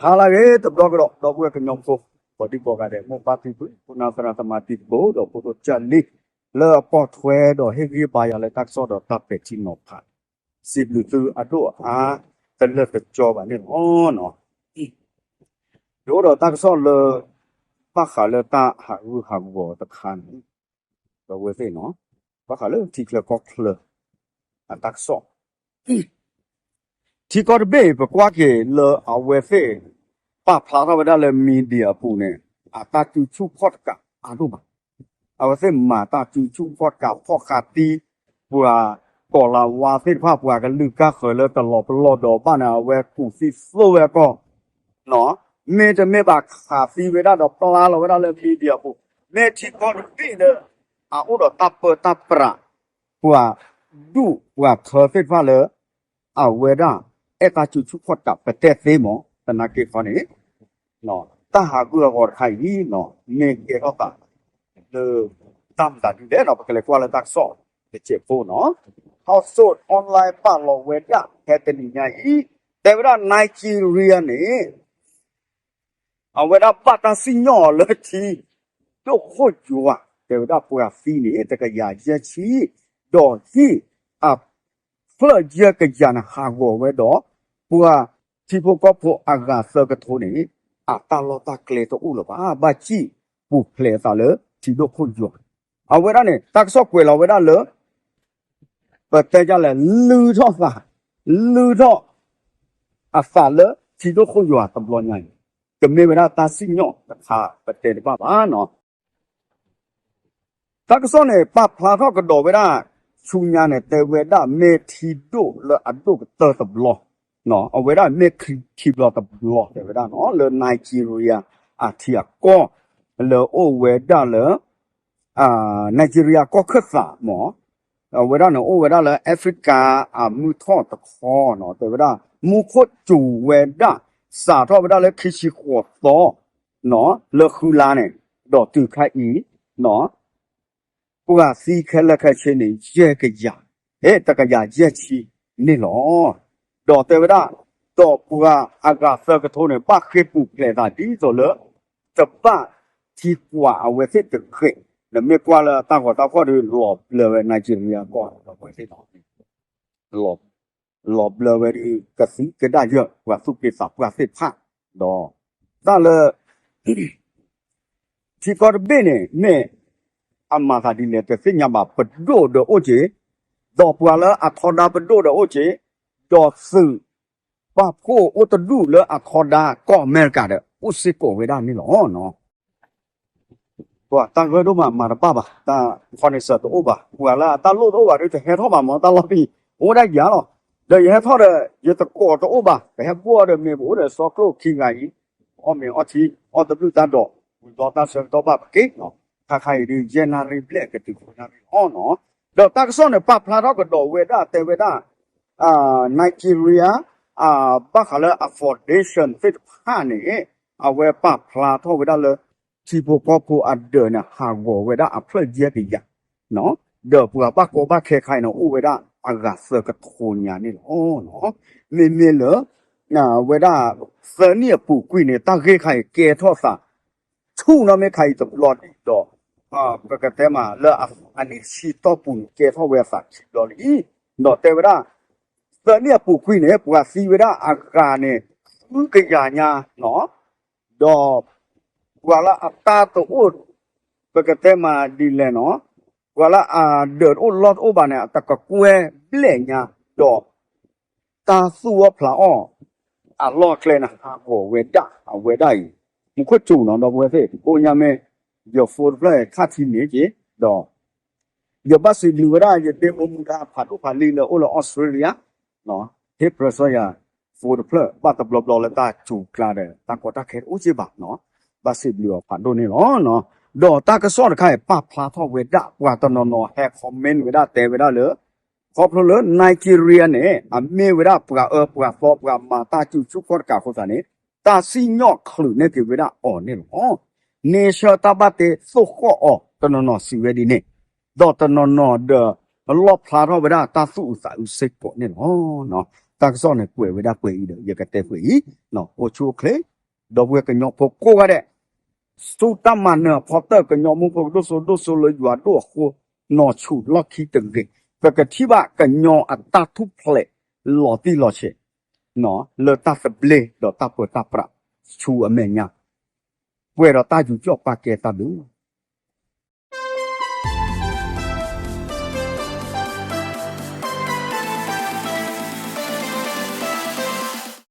ဟါလၢအဂ့ၤ တဘျီကဒီး ဒီပုၢ်ဝဲၢ်ကညီဖိ ကိးဒံကိးဂၤဒဲး မိၢ်ပၢ်ဖံဖု ဖိနၢ်သရၣ်သမါတံၤသကိး ဒီးဖိဒိၣ်ကၢ်လံ လၢအပိာ်ထွဲဒီးဟ့ၣ်ဂံၢ်ဘါယၤလၢတၢ်ကစီၣ်ဒီးတၢ်ပဲာ်ထံနီၤဖး စံးဘျုးသုအဒိၣ်အါ တလၢာ်တကီဘၣ်န့ၣ်လီၤ. ယအိၣ်ဒီးတၢ်ကစီၣ်လၢ ဘၣ်ဃးလၢတၢ်ဟးဂူာ်ဟးဂီၤတခါန့ၣ် ဒီပုၢ်ဝဲၢ်သ့ၣ်နီၤ ဘၣ်ဃးလၢထံချၢကီၢ်ချၢ အတၢ်ကစီၣ် ထံကီၢ်တဘ့ၣ် ပကွၢ်က့ၤလၢအဝဲသ့ၣ် ပာ်ဖျါထီၣ်ဝဲဒၣ်လၢ media အပူၤန့ၣ် အတၢ်စုဆူၣ်ခီၣ်တကးအါဒိၣ်မး, အဝဲသ့ၣ်မၤတၢ်စုဆူၣ်ခီၣ်တကး ဖီၣ်ဃာ်သံ ပှၤကိးလၤဝါသ့ၣ်တဖၣ် ပှၤကလုာ်ကၢ်ဃၢၤလၢတလီၤပလိာ်ဒီးဘၣ်န့ၣ် အဝဲကူၣ်သံသိဝဲအဂီၢ် မ့တမ့ၢ်ဘၣ်ခးသံဝဲဒၣ်ဒီးပျါလီၤဝဲဒၣ်လၢ media အပူၤ, မ့ၢ်ထံကီၢ်တဘ့ၣ်လၢ အအိၣ်ဒီးတၢ်ပၢတၢ်ပြး ပှၤဒူၣ်ပှၤထၢသ့ၣ်တဖၣ်လၢ အဝဲဒၣ် အဲၣ်တၢ်စုဆူၣ်ခီၣ်တကး ပတဲသ့မး သနာ်က့ခီန့ၣ် တၢ်ဟးဂူာ်ဟးဂီၤတခါအံၤ မ့ၢ်ကဲထီၣ်သးလၢ တၢ်မတၤဒ်လဲၣ်နီၤ ပကလဲၤကွၢ်လၢတၢ်ကစီၣ်တစဲးဖိနီၤ, Household online ပာ်လီၤဝဲဒၣ်ဖဲတနံၤညါအံၤ တဲဝဲဒၣ် Nigeria န့ၣ် အဝဲဒၣ်ဘၣ်တၢ်စံၣ်ညီၣ်အီၤလၢထံဒိၣ်ခိၣ်ယွၤ တဲဝဲဒၣ်ပှၤသံန့ၣ် တကယၤယဲၢ်ဆံ, ဒီးဟံၣ်အဖျၢၣ်ယဲၢ်ကယၤန့ၣ်ဟးဂီၤဝဲဒီး ပှၤထံဖိကီၢ်ဖိအဂၤသၢကထိန့ၣ် အတၢ်လီၢ်တၢ်ကျဲတအိၣ်လၢၤဘၣ်, ဘၣ်စံၣ်ပူၤဖျဲးအသးလၢထံဒိၣ်ခိၣ်ယွၤ, အဝဲဒၣ်န့ၣ် တၢ်ကစီၣ်ကွဲးလီၤဝဲဒၣ်လၢ ပတဲဒ်လဲၣ် လုၢ်ထီၣ်သး, လုၢ်ထီၣ်အသးလၢထံဒိၣ်ခိၣ်ယွၤတဘျီညါအံၤ, ကမ့ၢ်ဝဲဒၣ်တၢ်စံၣ်ညီၣ်တခါပတဲတဘၣ်ဘၣ်နီၤ. တၢ်ကစီၣ်န့ၣ် ပာ်ဖျါထီၣ်ကဒီးဝဲဒၣ် ဆူညါန့ၣ် တဲဝဲဒၣ်မ့ၢ်ထံဒိၣ်လၢအဒိၣ်ကတၢၢ်တဘျီ, အဝဲဒၣ်မ့ၢ်ထံဘျီတဘျီတဲဝဲဒၣ်နီၤ လၢ Nigeria အထံအကီၢ် လၢအိၣ်ဝဲဒၣ်လၢ Nigeria ကီၢ်ခၢၣ်သးမး, အဝဲဒၣ်န့ၣ်အိၣ်ဝဲဒၣ်လၢ Africa အမုၢ်ထီၣ်တခီနီၤ တဲဝဲဒၣ် မူခိၣ်စူၤဝဲဒၣ် စးထီၣ်ဝဲဒၣ်လၢခံဆံဃိးသီ လၢဃုလါန့ၣ် ဒီးတုၤခဲအံၤ ပှၤသံခဲလၢာ်ခဲဆ့န့ၣ် ယဲၢ်ကယၤ, အဲ တကယၤယဲၢ်ဆံန့ၣ်လီၤ. ဒီးတဲဝဲဒၣ် ဒီးပှၤအဂၤသၢကထိန့ၣ် ဘၣ်ဃ့ၢ်ပူၤဖျဲးသးဒ်သိးလၢ တဘၣ်ထံကွၢ်အဝဲသ့ၣ်တဂ့ၤ, နမ့ၢ်ကွၢ်လၢတၢ်ဂီၤတၢ်ဖီၣ်ဒီး လီၤဘျၢဝဲ Nigeria ကီၢ်ဒီးဝဲသ့ၣ်လီၤ လီၤဘျၢဝဲဒၣ် ကသံၣ်ကဒါယၢ် ပှၤသူၣ်က့သးပှၢ်သ့ၣ်တဖၣ်, ဒီးတၢ်လၢ ထံကီၢ်တဘ့ၣ်န့ၣ် မ့ၢ်အမၤသးဒ်လဲၣ်တသ့ၣ်ညါဘၣ် ပဒိၣ်ဒီးအိၣ်က့ၤ, ဒီးပှၤလၢအထီဒါပဒိၣ်ဒီးအိၣ်က့ၤ, ဒီးသုးပာ်ဖှိၣ်အိၣ်တဒူၣ်လၢအထီဒါကီၢ်အမဲရကၤဒီး အိၣ်စ့ၢ်ကီးဝဲဒၣ်န့ၣ်လီၤ. ပှၤတၢ်ဂၢၢ်ဒိၣ်မးမၤတဘၣ်ဘၣ်, တၢ် connection တအိၣ်ဘၣ်, ပှၤလၢအတၢ်လိၣ်တအိၣ်ဘၣ်ဒီး တဟဲထီၣ်ဘၣ်မး တၢ်လီၢ်ဖဲအံၤ အိၣ်ဝဲဒၣ်ယၤလီၤ. ဒီးယဟဲထီၣ်ဒီး ယသကိးတအိၣ်ဘၣ်, ပဟဲဘှီၣ်ဒီးမ့ၢ်ပအိၣ်ဒီးစီၤကျိၣ်ခံဂၤအံၤ, အီၣ်မ့ၤအီထံ အီၣ်တဘျုးတၢ်ဒီး ဝံၤဘျီတၢ်ဆၢကတီၢ်ဘၣ်ပက့ၤ, ခါခါအံၤဒုး ယဲၢ်နၣ်ရံၣ်ဘျဲၣ်ကတုၤဃိးနၣ်ရံၣ်အီၤနီၤ, ဒီးတၢ်ကစီၣ်န့ၣ် ပာ်ဖျါထီၣ်ကဒီးဝဲဒၣ်တဲဝဲဒၣ် Nigeria ဘၣ်ဃးလၢအ foundation သ့ၣ်တဖၣ်န့ၣ် အဝဲပာ်ဖျါထီၣ်ဝဲဒၣ်လၢ ထံဖိကီၢ်ဖိအဒၢးန့ၣ် ဟးဂီၤဝဲဒၣ်အဖျၢၣ်ယဲၢ်ကယၤ, ဒီးပှၤဘၣ်ကီဘၣ်ခဲခါအံၤန့ၣ် အိၣ်ဝဲဒၣ်အဂၤသၢကထိညါန့ၣ်လီၤ. မ့မ့ၢ်လၢ ဝဲဒၣ် သၢနံၣ်အပူၤကွံာ်န့ၣ် တၢ်ဂ့ၢ်ခါအံၤကဲထီၣ်သး ဆူၣ်နီၣ်မ့ၢ်ခါအံၤတဘျီဒံးဒီး ပကတဲမးလၢအနံၣ်တဆံတီၢ်ပူၤန့ၣ် ကဲထီၣ်ဝဲအသးခံဘျီလံ. ဒီးတဲဝဲဒၣ် သၢနံၣ်အပူၤကွံာ်န့ၣ် ပှၤသံဝဲဒၣ်အဂၤန့ၣ် ဃုကယၤညါနီၤ, ဒီးပှၤလၢအတၢ်တအိၣ် ပကတဲမးဒ်လဲၣ်နီၤ, ပှၤလၢအဒၢးတအိၣ်လီၢ်တအိၣ်ဘၣ်န့ၣ် အတကကွဲၢ်ဘျဲၣ်ညါ, ဒီး တၢ်သူၣ်အီၣ်ဖျးအီၣ် အလီၢ်အကျဲန့ၣ် ဟးဂီၤဝဲဒၣ် အဝဲဒၣ်အံၤ မူခိၣ်စူၤနီၤ ဒီပုၢ်ဝဲၢ်သ့ၣ် ကိးညါမ့ၢ် ယ phone တဖျၢၣ် ခါထံန့ၣ်က့ၤ ဒီး ယဘၣ်စံးဘျုးဝဲဒၣ် ယဒ့ဖိမူဒါဖးဒိၣ်ဖးလံၤလၢအိၣ်လၢ Australia ဟ့ၣ်ပြၢစီယၤ phone တဖျၢၣ် ဘၣ်တဘျီဘျီလၢတၢ်စူၤကျါဒီး တၢ်ကီတၢ်ခဲတအိၣ်က့ဘၣ်နီၤ, ဘၣ်စံးဘျုးအီၤဖးဒိၣ်န့ၣ်လီၤ. ဒီးတၢ်ကစီၣ်တခါအံၤ ပာ်ဖျါထီၣ်ဝဲဒၣ် ပှၤတနီၤနီၤဟဲ comment ဝဲဒၣ်တဲဝဲဒၣ်လၢ ခီဖျိလၢ Nigeria န့ၣ် အမ့ၢ်ဝဲဒၣ်ပှၤအၢပှၤသီ ပှၤမၤတၢ်စုဆူၣ်ခီၣ်တကးအဃိသတးန့ၣ် တၢ်စံၣ်ညီၣ်ချုးန့ၢ်က့ၤဝဲဒၣ်အီၤန့ၣ်လီၤ. န့ဆၢတၢ်ဘၣ်တ့သိၣ်ဃီၣ်အီၤ တနီၤနီၤစံးဝဲဒ်န့ၣ်, ဒီးတနီၤနီၤဒီး လီၣ်ဖျါထီၣ်ဝဲဒၣ်တၢ်သူၣ်အုးသးအုးစ့ၢ်ကီးန့ၣ်လီၤ. တၢ်ကစီၣ်န့ၣ်ကွဲးဝဲဒၣ်ပှဲၤအံၤဒီး ယကတဲပှဲၤအံၤ, အိၣ်ဆူၣ်အိၣ်ချ့ ဒီပုၢ်ဝဲၢ်ကညီဖိကိးဂၤဒဲး ဆူတၢ်မၤနၢၤအဖီတၢၢ် ကညီမိၢ်ဖိကဒိၣ်စိဒိၣ်စိလၢယွၤဒိၣ်အဃိ နီၢ်ဆူၣ်လီၢ်ခံတဂ့ၤ. ပကထံၣ်ဘၣ်ကညီအတၢ်ထူၣ်ဖျဲးလီၤတံၢ်လီၤဆဲး လၢတၢ်သဘျ့ဒီးတၢ်ပၢတၢ်ပြးဆူအမဲာ်ညါ ပှဲၤဒီးတၢ်ယူးယီၣ်ပာ်ကဲတၢ်ဒုး